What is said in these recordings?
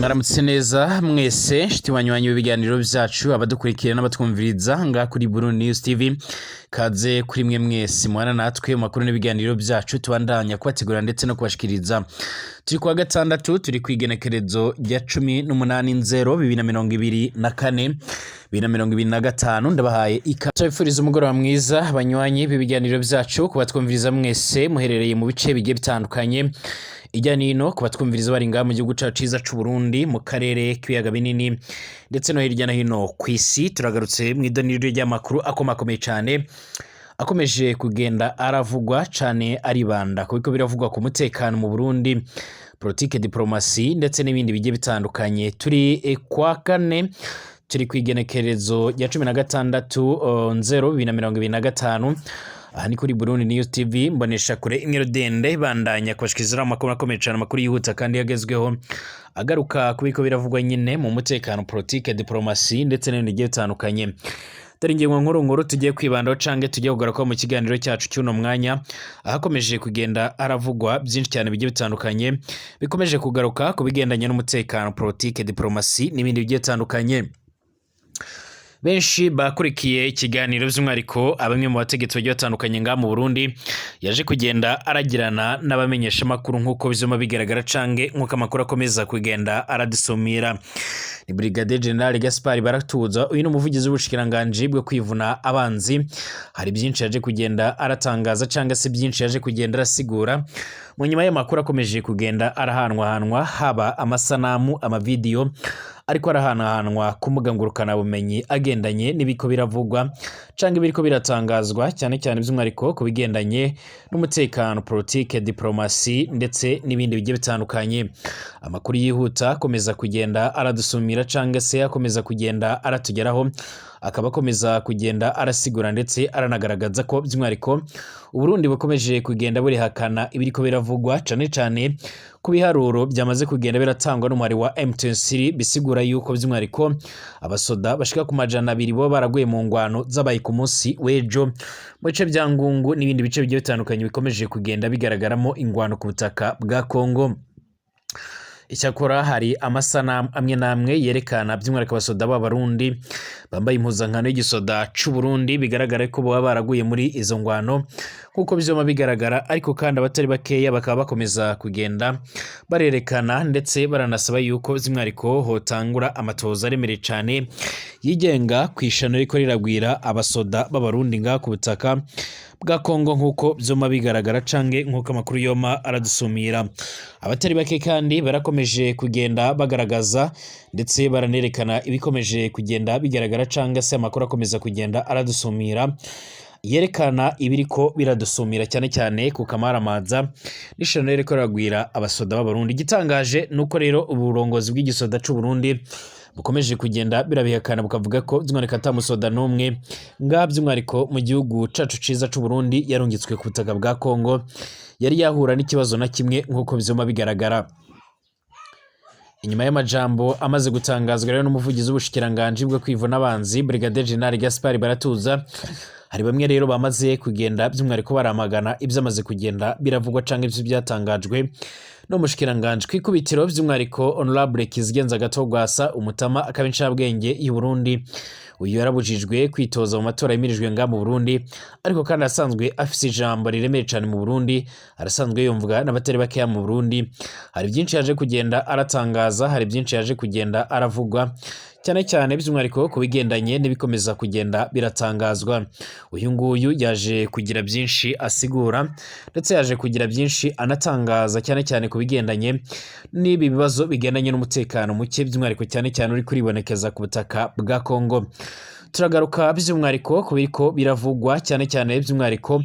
Mwaramutse neza mwese nshuti banywanyi b'ibiganiro vyacu, abadukurikira n'abatwumviriza ngaha kuri Burundi News TV. Kaze kuri mwe mwese mwana natwe mu makuru n'ibiganiro vyacu tubandanya kubategura ndetse no kubashikiriza. Turi kuwa gatandatu, turi kw'igenekerezo rya 18/0 2024, 2025. Ndabahaye ikaze, tubifuriza umugoroba mwiza banywanyi b'ibiganiro vyacu, kubatwumviriza mwese muherereye mu bice bigiye bitandukanye ijya nino, kubatwumviriza bari ngaha mu gihugu cacu ciza c'u Burundi, mu karere k'ibiyaga binini, ndetse no hirya no hino kw'isi. Turagarutse mw'idoniro ry'amakuru akomakomeye cane akomeje kugenda aravugwa cane, aribanda kubiko biravugwa ku mutekano mu Burundi, politike, diplomasi, ndetse n'ibindi bigiye bitandukanye. Turi kwa kane, turi kw'igenekerezo rya 16/0 2025. Aha ni kuri Burundi News TV, mbonesha kure imwe rudende, bandanya kubashikiriza amakuru akomeye cane, amakuru yihuta kandi yagezweho, agaruka kubiko biravugwa nyine mu mutekano, politike, diplomasi, ndetse n'ibindi bigiye bitandukanye. Dore ingingo nkuru nkuru tugiye kwibandaho canke tugiye kugarukaho mu kiganiro cyacu cy'uno mwanya, ahakomeje kugenda haravugwa byinshi cyane bigiye bitandukanye, bikomeje kugaruka ku bigendanye n'umutekano, politike, diplomasi n'ibindi bigiye bitandukanye. Benshi bakurikiye ikiganiro, by'umwihariko bamwe mu bategetsi bagiye batandukanye ngaha mu Burundi, yaje kugenda aragirana n'abamenyeshamakuru, nk'uko bizoma bigaragara cange nk'uko amakuru akomeza kugenda aradusumira. Ni Brigadier General Gaspard Baratuza, uyu ni umuvugizi w'ubushikiranganji bwo kwivuna abanzi. Hari byinshi yaje kugenda aratangaza cyangwa se byinshi yaje kugenda arasigura mu nyuma y'amakuru akomeje kugenda arahanwahanwa, haba amasanamu, amavideyo ariko arahanahanwa ku mbuga ngurukanabumenyi, agendanye n'ibiko biravugwa canke ibiriko biratangazwa, cyane cyane by'umwihariko ku bigendanye n'umutekano, politike, diplomasi, ndetse n'ibindi bigiye bitandukanye. Amakuru yihuta akomeza kugenda aradusumira canke se akomeza kugenda aratugeraho, akaba akomeza kugenda arasigura ndetse aranagaragaza ko by'umwihariko Uburundi bukomeje kugenda burihakana ibiriko biravugwa, cane cane ku biharuro byamaze kugenda biratangwa n'umuhari wa M23, bisigura yuko by'umwihariko abasoda bashika ku 200 bo baraguye mu ngwano zabaye ku munsi w'ejo mu bice bya Ngungu n'ibindi bice bigiye bitandukanye bikomeje kugenda bigaragaramo ingwano ku butaka bwa Kongo. Icyakora hari amasanamu amwe n'amwe yerekana by'umwihariko abasoda b'Abarundi bambaye impuzankano y'igisoda c'u Burundi, bigaragara ko baba baraguye muri izo ngwano nk'uko vyoma bigaragara. Ariko kandi abatari bakeya bakaba bakomeza kugenda barerekana ndetse baranasaba yuko by'umwihariko hotangura amatoza aremereye cane yigenga ku ishano riko riragwira abasoda b'Abarundi ngaha ku butaka bwa Kongo, nk'uko vyoma bigaragara canke nk'uko amakuru yoma aradusumira. Abatari bake kandi barakomeje kugenda bagaragaza ndetse baranerekana ibikomeje kugenda bigaragara canke se amakuru akomeza kugenda aradusumira yerekana ibiriko biradusumira, cyane cyane ku kamaramaza n'ishano ririko riragwira abasoda b'Abarundi. Igitangaje nuko rero uburongozi bw'igisoda c'u Burundi bukomeje kugenda birabihakana, bukavuga ko by'umwihariko ata musoda n'umwe ngaha by'umwihariko mu gihugu cacu ciza c'u Burundi yarungitswe ku butaka bwa Kongo yari yahura n'ikibazo na kimwe, nk'uko vyoma bigaragara. Inyuma y'amajambo amaze gutangazwa rero n'umuvugizi w'ubushikiranganji bwo kwivuna abanzi, Brigadier General Gaspard Baratuza, hari bamwe rero bamaze kugenda by'umwihariko baramagana ivyamaze kugenda biravugwa canke ivyo byatangajwe n'umushikiranganji. Kwikubitiro by'umwihariko Honorable Kizigenza Gatogwasa, umutama akaba incabwenge y'u Burundi. Uyu yarabujijwe kwitoza mu matora yimirijwe ngaha mu Burundi, ariko kandi asanzwe afise ijambo riremeye cane mu Burundi, arasanzwe yumvwa n'abatari bakeya mu Burundi. Hari byinshi yaje kugenda aratangaza, hari byinshi yaje kugenda aravugwa, cyane cyane by'umwihariko ku bigendanye n'ibikomeza kugenda biratangazwa. Uyu nguyu yaje kugira byinshi asigura ndetse yaje kugira byinshi anatangaza, cyane cyane ku bigendanye n'ibi bibazo bigendanye n'umutekano muke, by'umwihariko cyane cyane uri kuribonekeza ku butaka bwa Kongo. Turagaruka by'umwihariko ku biriko biravugwa, cyane cyane by'umwihariko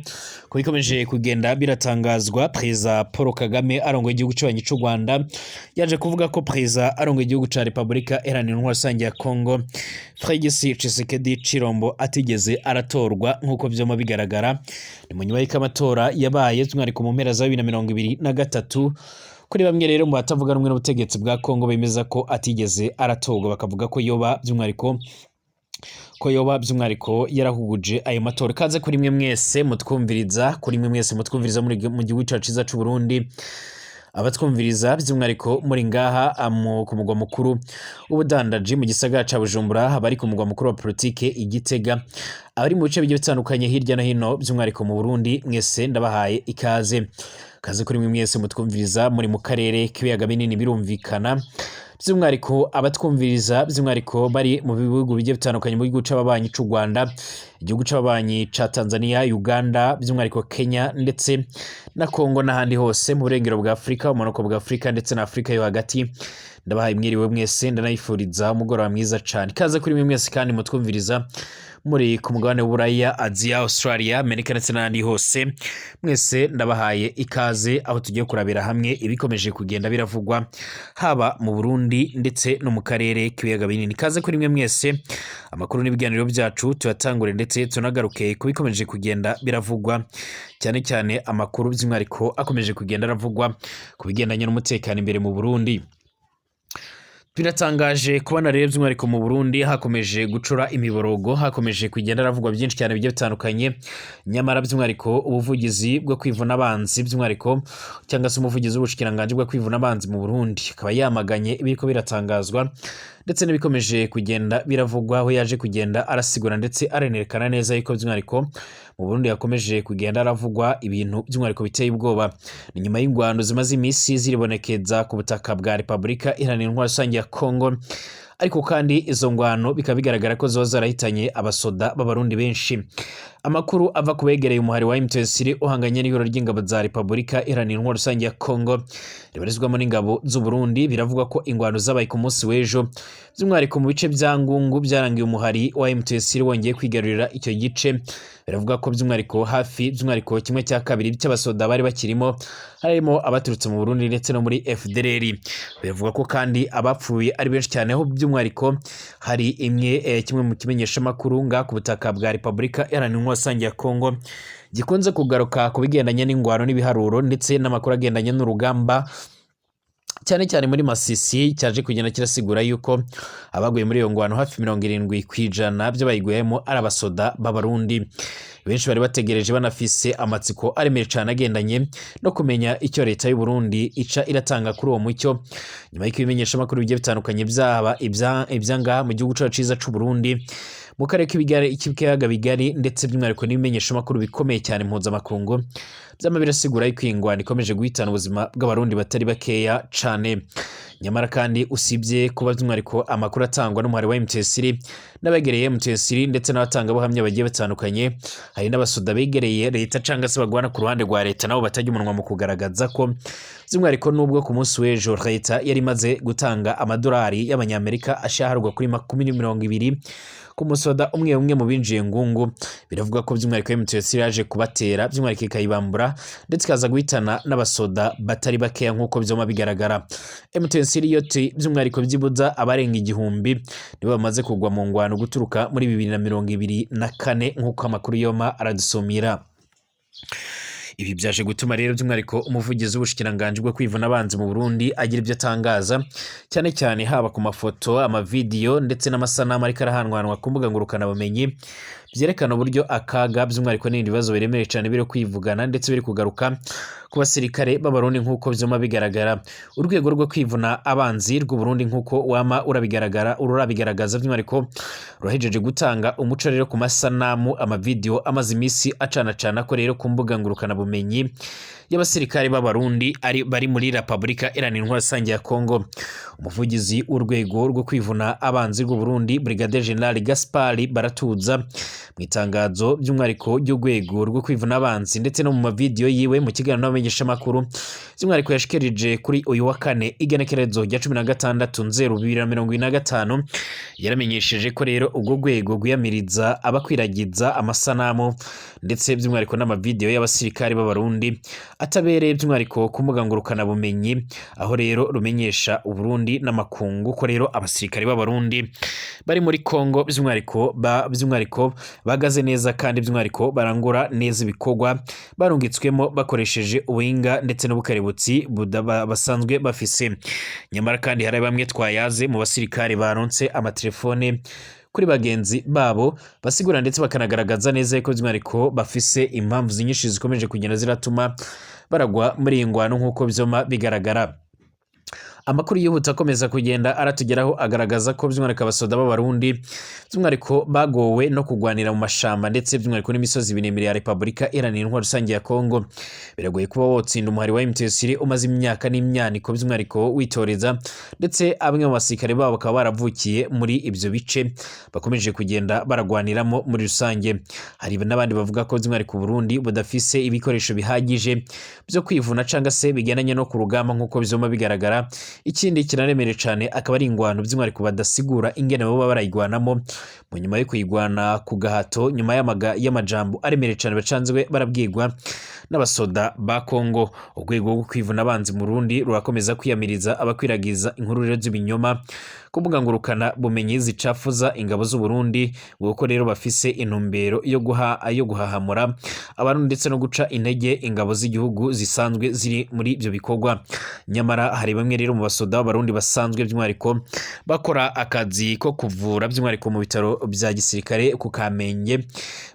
ku bikomeje kugenda biratangazwa. Perezida Paul Kagame arongoye igihugu cy'ubanyi cy'u Rwanda yaje kuvuga ko perezida arongoye igihugu ca Repubulika Iharanira Intwaro Rusange ya Kongo, Felix Tshisekedi Tshilombo, atigeze aratorwa nk'uko vyoma bigaragara. Ni mu nyuma y'uko amatora yabaye by'umwihariko mu mpera za 2023. Kuri bamwe rero mu batavuga rumwe n'ubutegetsi bwa Kongo bemeza ko atigeze aratorwa, bakavuga ko yoba by'umwihariko yarahuguje ayo matora. Ikaze kuri mwe mwese mutwumviriza, kuri mwe mwese mutwumviriza muri mu gihugu cyacu cyiza c'u Burundi. Abatwumviriza by'umwihariko muri ngaha ku mugwa mukuru w'ubudandaji mu gisagara ca Bujumbura, abari ku mugwa mukuru wa politike i Gitega, abari mu bice bigiye bitandukanye hirya no hino by'umwihariko mu Burundi, mwese ndabahaye ikaze. Kaze kuri mwe mwese mutwumviriza muri mu karere k'ibiyaga binini, birumvikana by'umwihariko abatwumviriza by'umwihariko bari mu bihugu bigiye bitandukanye, mu gihugu c'ababanyi c'u Rwanda, igihugu c'ababanyi ca Tanzania, Uganda, by'umwihariko Kenya ndetse na Congo n'ahandi hose mu burengero bwa Afurika, ubumanuko bwa Afurika ndetse na Afurika yo hagati. Ndabahaye mwiriwe mwese, ndanayifuriza umugoroba mwiza cane. Ikaze kuri mwe mwese kandi mutwumviriza muri ku mugabane w'Uburaya, Aziya, Australia, Amerika ndetse n'ahandi hose, mwese ndabahaye ikaze aho tugiye kurabira hamwe ibikomeje kugenda biravugwa haba mu Burundi ndetse no mu karere k'ibiyaga binini. Ikaze kuri mwe mwese, amakuru n'ibiganiro byacu tuyatangure ndetse tunagaruke ku bikomeje kugenda biravugwa, cyane cyane amakuru by'umwihariko akomeje kugenda aravugwa ku bigendanye n'umutekano imbere mu Burundi. Biratangaje kubona rero by'umwihariko mu Burundi hakomeje gucura imiborogo, hakomeje kugenda haravugwa byinshi cyane bigiye bitandukanye, nyamara by'umwihariko ubuvugizi bwo kwivuna abanzi by'umwihariko cyangwa se umuvugizi w'ubushikiranganji bwo kwivuna abanzi mu Burundi akaba yamaganye ibiriko biratangazwa ndetse n'ibikomeje kugenda biravugwa, aho yaje kugenda arasigura ndetse arenerekana neza yuko by'umwihariko mu Burundi hakomeje kugenda haravugwa ibintu by'umwihariko biteye ubwoba. Ni nyuma y'ingwano zimaze iminsi ziribonekeza ku butaka bwa Repubulika Iharanira Intwaro Rusange ya Congo, ariko kandi izo ngwano bikaba bigaragara ko zoba zarahitanye abasoda b'abarundi benshi. Amakuru ava ku begereye umuhari wa M23 uhanganye n'ihuriro ry'ingabo za Repubulika Iharanira Intwaro Rusange ya Congo ribarizwamo n'ingabo z'u Burundi, biravugwa ko ingwano zabaye ku munsi w'ejo by'umwihariko mu bice bya Ngungu byarangiye umuhari wa M23 wongeye kwigarurira icyo gice. Biravuga ko by'umwihariko hafi by'umwihariko kimwe cya kabiri cy'abasoda bari bakirimo harimo abaturutse mu Burundi ndetse no muri FDLR. Biravuga ko kandi abapfuye ari benshi cyane, aho by'umwihariko hari imwe kimwe mu kimenyeshamakuru ngaha ku butaka bwa Repubulika Iharanira Intwaro Rusange ya Congo gikunze kugaruka ku bigendanye n'ingwano n'ibiharuro ndetse n'amakuru agendanye n'urugamba cyane cyane muri Masisi, cyaje kugenda kirasigura yuko abaguye muri iyo ngwano hafi 70% by'abayiguyemo ari abasoda b'abarundi. Benshi bari bategereje banafise amatsiko aremeye cyane agendanye no kumenya icyo leta y'u Burundi ica iratanga kuri uwo mucyo, nyuma y'uko ibimenyeshamakuru bigiye bitandukanye byaba ibyangaha mu gihugu cyacu ciza c'u Burundi, mu karere k'ibiyaga bigari ndetse by'umwihariko n'ibimenyeshamakuru bikomeye cyane mpuzamakungu byama birasigura yuko iyi ngwano ikomeje guhitana ubuzima bw'abarundi batari bakeya cane. Nyamara kandi usibye kuba by'umwihariko amakuru atangwa n'umuhari wa M23 n'abegereye M23 ndetse n'abatangabuhamya bagiye batandukanye, hari n'abasoda begereye leta cyangwa se bagwana ku ruhande rwa leta nabo batajya umunwa mu kugaragaza ko by'umwihariko nubwo ku munsi w'ejo leta yari imaze gutanga amadolari y'abanyamerika ashaharwa kuri 20 ku musoda umwe umwe mu binjiye Ngungu, biravuga ko by'umwihariko M23 yaje kubatera by'umwihariko ikayibambura ndetse ikaza guhitana n'abasoda batari bakeya nk'uko byoma bigaragara. M23 yo by'umwihariko byibuza abarenga 1000 nibo bamaze kugwa mu ngwano guturuka muri 2024 nk'uko amakuru yoma aradusumira. Ibi byaje gutuma rero by'umwihariko umuvugizi w'ubushikiranganji bwo kwivuna abanzi mu Burundi agira ibyo atangaza, cyane cyane haba ku mafoto, amavideyo ndetse n'amasanamu ariko arahanwanwa ku mbuga ngurukanabumenyi, byerekana uburyo akaga by'umwihariko n'ibindi bibazo biremereye cyane biri kwivugana ndetse biri kugaruka ku basirikare b'abarundi nk'uko byuma bigaragara. Urwego rwo kwivuna abanzi rw'u Burundi nk'uko wama urabigaragara ururabigaragaza by'umwihariko ruhejeje gutanga umuco rero ku masanamu, amavideyo amaze iminsi acanacana ko rero ku mbuga ngurukanabumenyi y'abasirikare b'abarundi ari bari muri Repubulika Iharanira Intwaro Rusange ya Congo. Umuvugizi w'urwego rwo kwivuna abanzi rw'u Burundi Brigadier General Gaspard Baratuza mu itangazo by'umwihariko ry'urwego rwo kwivuna abanzi ndetse no mu mavideyo yiwe mu kiganiro n'abamenyeshamakuru by'umwihariko yashikirije kuri uyu wa kane igenekerezo rya 16 nzero 2025, yaramenyesheje ko rero ubwo rwego rwiyamiriza abakwiragiza amasanamu ndetse by'umwihariko n'amavideyo y'abasirikare b'abarundi atabereye by'umwihariko ku mbuga ngurukanabumenyi, aho rero rumenyesha Uburundi n'amakungu ko rero abasirikare b'abarundi bari muri Congo by'umwihariko bahagaze neza kandi by'umwihariko barangura neza ibikorwa barungitswemo bakoresheje ubuhinga ndetse n'ubukerebutsi basanzwe bafise. Nyamara kandi hari bamwe twayaze mu basirikare baronse amatelefone Kuri bagenzi babo basigura ndetse bakanagaragaza neza yuko by'umwihariko bafise impamvu nyinshi zikomeje kugenda ziratuma baragwa muri iyi ngwano nk'uko vyoma bigaragara. Amakuru yihuta akomeza kugenda aratugeraho agaragaza ko by'umwihariko abasoda b'Abarundi by'umwihariko bagowe no kugwanira mu mashamba ndetse by'umwihariko n'imisozi miremire ya Repubulika Iharanira Intwaro Rusange ya Kongo. Biragoye kuba wotsinda umuhari wa M23 umaze imyaka n'imyaniko by'umwihariko witoreza, ndetse bamwe mu basirikare babo bakaba baravukiye muri ibyo bice bakomeje kugenda baragwaniramo muri rusange. Hari n'abandi bavuga ko by'umwihariko Burundi budafise ibikoresho bihagije byo kwivuna cyangwa se bigendanye no ku rugamba nk'uko bizoma bigaragara. Ikindi kinaremereye cyane akaba ari ingwano by'umwihariko badasigura ingene baba barayigwanamo mu nyuma yo kuyigwana ku gahato, nyuma y'amajambo aremereye cyane bacanzwe barabwirwa n'abasoda ba Kongo. Urwego rwo kwivuna abanzi mu Burundi rurakomeza kwiyamiriza abakwiragiza inkuru rero z'ibinyoma ku mbuga ngurukana bumenyi zicafuza ingabo z'u Burundi, kuko rero bafise intumbero yo guhahamura abantu ndetse no guca intege ingabo z'igihugu zisanzwe ziri muri ibyo bikorwa. Nyamara hari bamwe rero mu basoda b'Abarundi basanzwe by'umwihariko bakora akazi ko kuvura by'umwihariko mu bitaro bya gisirikare ku Kamenge,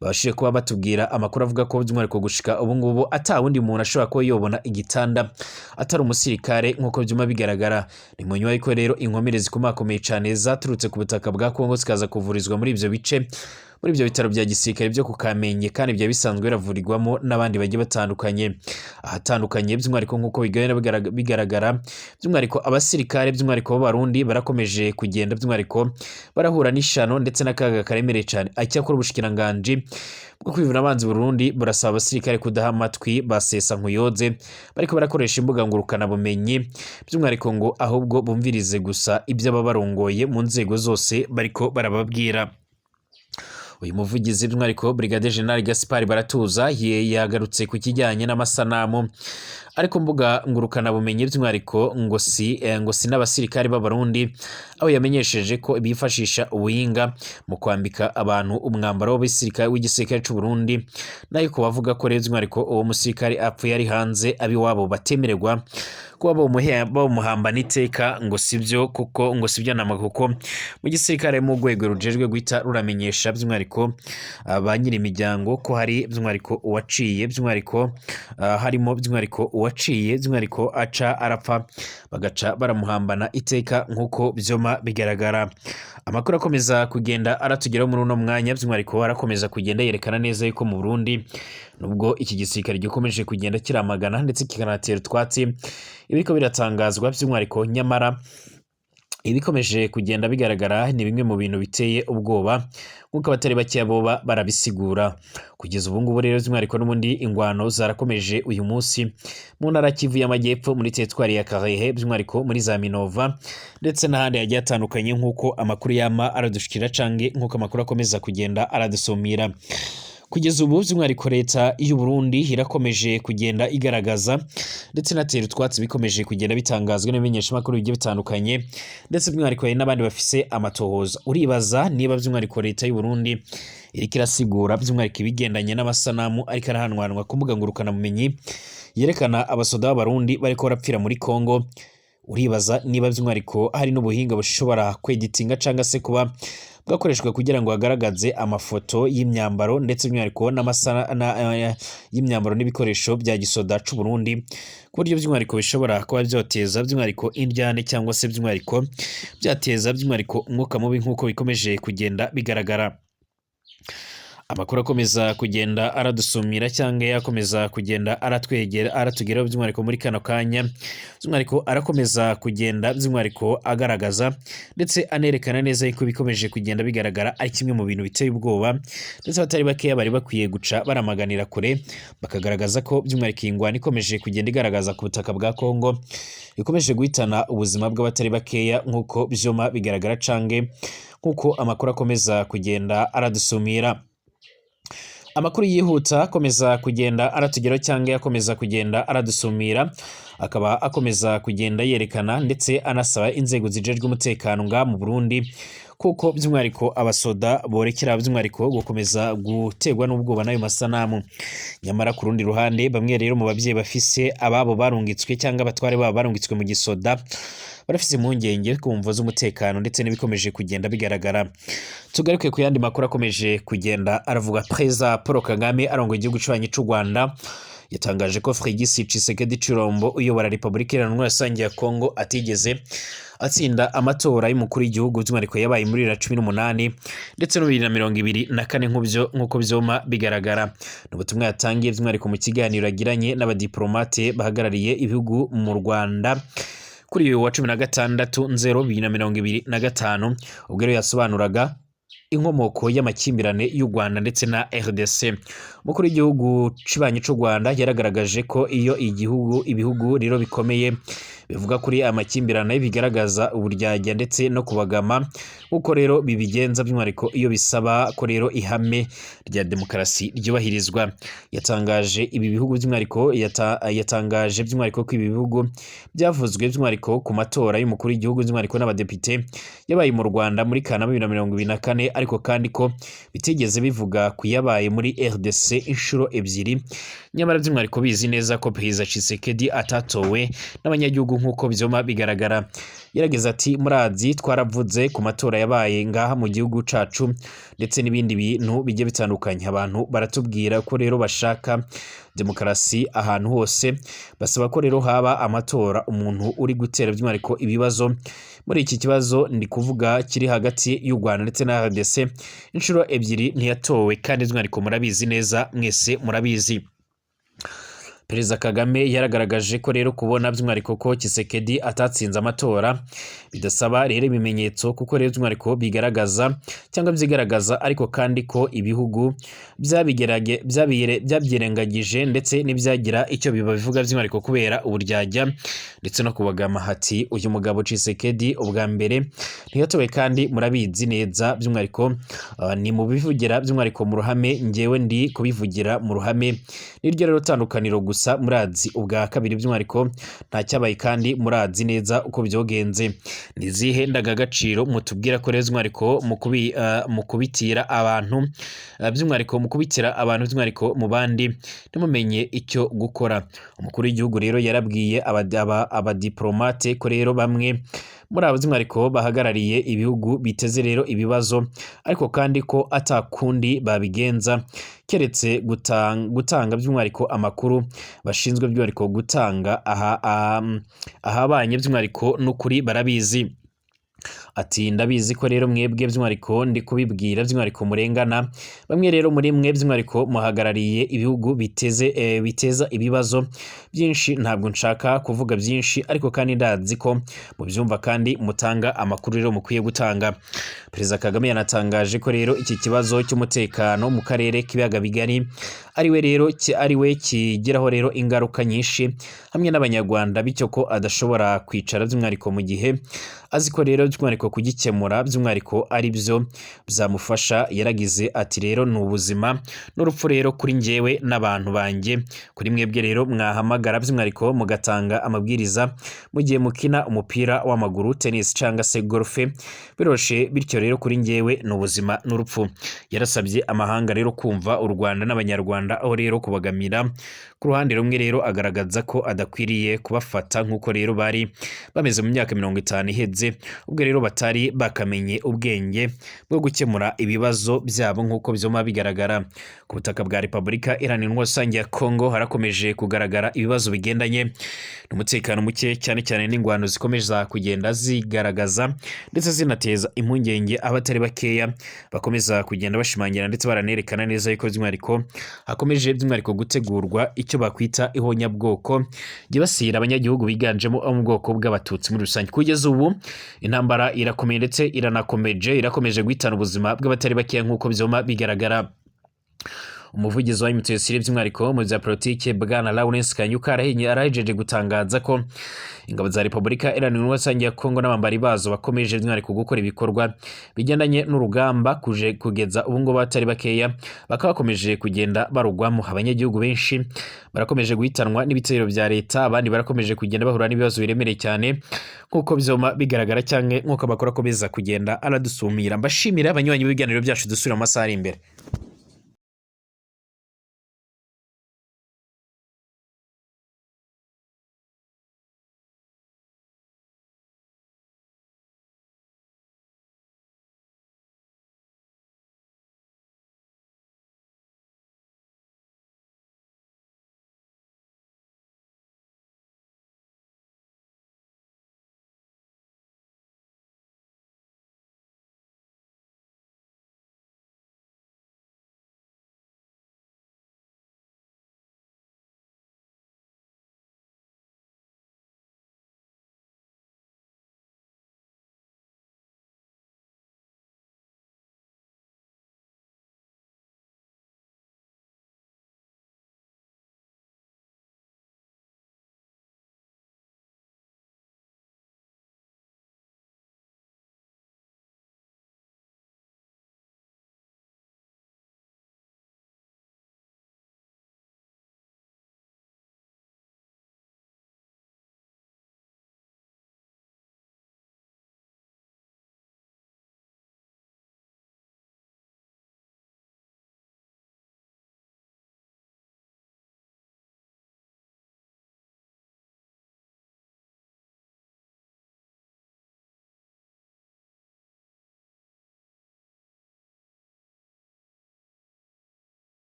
babashije kuba batubwira amakuru avuga ko by'umwihariko gushika ubu ngubu ata wundi muntu ashobora kuba yobona igitanda atari umusirikare nk'uko byuma bigaragara. Ni mu nyuma y'uko rero inkomere zikomakomeye cyane zaturutse ku butaka bwa Kongo zikaza kuvurizwa muri ibyo bice, muri ibyo bitaro bya gisirikare byo ku Kamenge, kandi byari bisanzwe biravurirwamo n'abandi bagiye batandukanye ahatandukanye. By'umwihariko nk'uko bigenda bigaragara, by'umwihariko abasirikare by'umwihariko b'Abarundi barakomeje kugenda by'umwihariko barahura n'ishano ndetse n'akaga karemereye cyane. Icyakora ubushikiranganji bwo kwivuna abanzi Burundi burasaba abasirikare kudaha amatwi basesa nkuyoze bariko barakoresha imbuga ngurukana bumenyi, by'umwihariko ngo ahubwo bumvirize gusa ibyo ababarongoye mu nzego zose bariko barababwira. Uyu muvugizi by'umwihariko Brigadier General Gaspard Baratuza yagarutse ku kijyanye n'amasanamu ariko mbuga ngurukana bumenyi, by'umwihariko ngo si n'abasirikare b'Abarundi, aho yamenyesheje ko bifashisha ubuhinga mu kwambika abantu umwambaro w'abasirikare w'igisirikare c'u Burundi. Nayo ko bavuga ko rero by'umwihariko uwo musirikare apfuye ari hanze abiwabo batemererwa kuba bamuhambana iteka, ngo sibyo, kuko ngo sibyo nama, kuko mu gisirikare mu rwego rujejwe guhita ruramenyesha by'umwihariko ba nyiri imiryango ko hari by'umwihariko uwaciye, by'umwihariko harimo by'umwihariko uwaciye by'umwihariko aca arapfa, bagaca baramuhambana iteka nk'uko byoma bigaragara. Amakuru akomeza kugenda aratugeraho muri uno mwanya by'umwihariko arakomeza kugenda yerekana neza yuko mu Burundi, nubwo iki gisirikare gikomeje kugenda kiramagana ndetse kikanatera utwatsi ibiriko biratangazwa by'umwihariko, nyamara ibikomeje kugenda bigaragara ni bimwe mu bintu biteye ubwoba nk'uko abatari bakeya boba barabisigura. Kugeza ubu ngubu rero by'umwihariko n'ubundi ingwano zarakomeje uyu munsi mu ntara Kivu y'Amajyepfo, muri teritwari ya Karehe, by'umwihariko muri za Minova ndetse n'ahandi hagiye hatandukanye, nk'uko amakuru yama aradushikira cange nk'uko amakuru akomeza kugenda aradusumira. Kugeza ubu by'umwihariko leta y'u Burundi irakomeje kugenda igaragaza ndetse inatera utwatsi bikomeje kugenda bitangazwa n'ibimenyeshamakuru bigiye bitandukanye, ndetse by'umwihariko hari n'abandi bafise amatohoza. Uribaza niba by'umwihariko leta y'u Burundi iriko irasigura by'umwihariko ibigendanye n'amasanamu ariko arahanwanwa ku mbuga ngurukanabumenyi yerekana abasoda b'Abarundi bariko barapfira muri Kongo. Uribaza niba by'umwihariko hari n'ubuhinga bushobora kweditinga cyangwa se kuba bwakoreshwa kugira ngo hagaragaze amafoto y'imyambaro ndetse by'umwihariko y'imyambaro n'ibikoresho bya gisoda c'u Burundi, ku buryo by'umwihariko bishobora kuba byoteza by'umwihariko indyane cyangwa se by'umwihariko byateza by'umwihariko umwuka mubi nk'uko bikomeje kugenda bigaragara. Amakuru akomeza kugenda aradusumira cyangwa yakomeza kugenda aratwegera aratugeraho by'umwihariko muri kano kanya, by'umwihariko arakomeza kugenda by'umwihariko agaragaza ndetse anerekana neza yuko bikomeje kugenda bigaragara ari kimwe mu bintu biteye ubwoba, ndetse abatari bakeya bari bakwiye guca baramaganira kure, bakagaragaza ko by'umwihariko iyi ngwano ikomeje kugenda igaragaza ku butaka bwa Kongo ikomeje guhitana ubuzima bw'abatari bakeya nk'uko byoma bigaragara cange nk'uko amakuru akomeza kugenda aradusumira. Amakuru yihuta akomeza kugenda aratugeraho cyangwa akomeza kugenda aradusumira akaba akomeza kugenda yerekana ndetse anasaba inzego zijejwe umutekano nga mu Burundi kuko by'umwihariko abasoda borekera by'umwihariko gukomeza guterwa n'ubwoba n'ayo masanamu. Nyamara ku rundi ruhande, bamwe rero mu bavyeyi bafise ababo barungitswe cyangwa abatware babo barungitswe mu gisoda barafise impungenge ku mvo z'umutekano ndetse n'ibikomeje kugenda bigaragara. Tugaruke ku yandi makuru akomeje kugenda aravuga. Perezida Paul Kagame arongoye igihugu c'ububanyi c'u Rwanda yatangaje ko Félix Tshisekedi Tshilombo uyobora Repubulika Iharanira Rusange ya Kongo atigeze atsinda amatora y'umukuru w'igihugu, by'umwihariko yabaye muri 2018 ndetse no 2024, nk'uko vyoma bigaragara. Ni ubutumwa yatangiye by'umwihariko mu kiganiro yagiranye n'abadiplomate bahagarariye ibihugu mu Rwanda kuri uyu wa 16 nzero 2025, ubwo rero yasobanuraga inkomoko y'amakimbirane y'u Rwanda ndetse na RDC. Umukuru w'igihugu cibanyi c'u Rwanda yaragaragaje ko iyo igihugu ibihugu rero bikomeye bivuga kuri aya makimbirane bigaragaza uburyarya ndetse no kubagama, nk'uko rero bibigenza by'umwihariko iyo bisaba ko rero ihame rya demokarasi ryubahirizwa. Yatangaje ibi bihugu by'umwihariko yatangaje by'umwihariko ko ibi bihugu byavuzwe by'umwihariko ku matora y'umukuru w'igihugu, by'umwihariko n'abadepite, yabaye mu Rwanda muri Kanama 2024, ariko kandi ko bitigeze bivuga ku yabaye muri RDC inshuro ebyiri, nyamara by'umwihariko bizi neza ko Perezida Tshisekedi atatowe n'abanyagihugu nk'uko vyoma bigaragara. Yarageze ati: "Murazi twaravuze ku matora yabaye ngaha mu gihugu cacu ndetse n'ibindi bintu bigiye bitandukanye. Abantu baratubwira ko rero bashaka demokarasi ahantu hose, basaba ko rero haba amatora. Umuntu uri gutera by'umwihariko ibibazo muri iki kibazo ndi kuvuga kiri hagati y'u Rwanda ndetse na RDC, inshuro ebyiri ntiyatowe kandi by'umwihariko murabizi neza, mwese murabizi." Perezida Kagame yaragaragaje ko rero kubona by'umwihariko ko Tshisekedi atatsinze amatora bidasaba rero ibimenyetso, kuko rero by'umwihariko bigaragaza cyangwa byigaragaza, ariko kandi ko ibihugu byabyirengagije ndetse n'ibyagira icyo bibabivuga by'umwihariko kubera uburyarya ndetse no kubagama. Hati: "Uyu mugabo Tshisekedi ubwa mbere ntiyatowe kandi murabizi neza by'umwihariko, ni mu bivugira by'umwihariko mu ruhame, njyewe ndi kubivugira mu ruhame, niryo rero tandukaniro gusa. Murazi ubwa kabiri by'umwihariko nta cyabaye kandi murazi neza uko byogenze. Ni izihe ndangagaciro mutubwira ko rero by'umwihariko mu kubitira abantu, by'umwihariko mu kubitira abantu by'umwihariko mu bandi ntimumenye icyo gukora?" Umukuru w'igihugu rero yarabwiye abadiplomate ko rero bamwe muri abo by'umwihariko bahagarariye ibihugu biteze rero ibibazo, ariko kandi ko atakundi babigenza keretse gutanga by'umwihariko amakuru bashinzwe by'umwihariko gutanga aha ahabanye by'umwihariko n'ukuri barabizi. Ati: "Ndabizi ko rero mwebwe by'umwihariko ndi kubibwira by'umwihariko murengana. Bamwe rero muri mwe by'umwihariko muhagarariye ibihugu biteza ibibazo byinshi. Ntabwo nshaka kuvuga byinshi, ariko kandi ndazi ko mubyumva kandi mutanga amakuru rero mukwiye gutanga." Perezida Kagame yanatangaje ko rero iki kibazo cy'umutekano mu karere k'ibiyaga bigari ariwe rero ariwe kigiraho rero ingaruka nyinshi hamwe n'Abanyarwanda, bityo ko adashobora kwicara by'umwihariko mu gihe azi ko rero by'umwihariko kugikemura by'umwihariko ari byo byamufasha. Yaragize ati: "Rero ni ubuzima n'urupfu rero kuri njyewe n'abantu banjye. Kuri mwebwe rero mwahamagara by'umwihariko mugatanga amabwiriza mu gihe mukina umupira w'amaguru, tennis cyangwa se golf, biroshe. Bityo rero kuri njyewe ni ubuzima n'urupfu." Yarasabye amahanga rero kumva u Rwanda n'Abanyarwanda, aho rero kubagamira ku ruhande rumwe rero agaragaza ko adakwiriye kubafata nk'uko rero bari bameze mu myaka 50 iheze, ubwo rero batari bakamenye ubwenge bwo gukemura ibibazo byabo nk'uko byoma bigaragara. Ku butaka bwa Repubulika Iharanira Rusange ya Kongo harakomeje kugaragara ibibazo bigendanye n'umutekano muke, cyane cyane n'ingwano zikomeza kugenda zigaragaza ndetse zinateza impungenge abatari bakeya, bakomeza kugenda bashimangira ndetse baranerekana neza yuko by'umwihariko hakomeje by'umwihariko gutegurwa icyo bakwita ihonyabwoko ryibasira abanyagihugu biganjemo abo mu bwoko bw'Abatutsi muri rusange. Kugeza ubu intambara irakomeye ndetse iranakomeje, irakomeje guhitana ubuzima bw'abatari bakeya nk'uko byoma bigaragara. Umuvugizi wa M23 by'umwihariko mu bya politike, bwana Lawrence Kanyuka, arahejeje gutangaza ko ingabo za Repubulika Iharanira Intwaro ya Kongo n'abambari bazo bakomeje by'umwihariko gukora ibikorwa bigendanye n'urugamba kuje kugeza ubu ngubu batari bakeya bakaba bakomeje kugenda barugwamo. Abanyagihugu benshi barakomeje guhitanwa n'ibitero bya leta, abandi barakomeje kugenda bahura n'ibibazo biremereye cyane, nk'uko byoma bigaragara cyangwa nk'uko amakuru akomeza kugenda aradusumira. Mbashimira abanywanyi b'ibiganiro byacu, dusubira mu masaha ari imbere.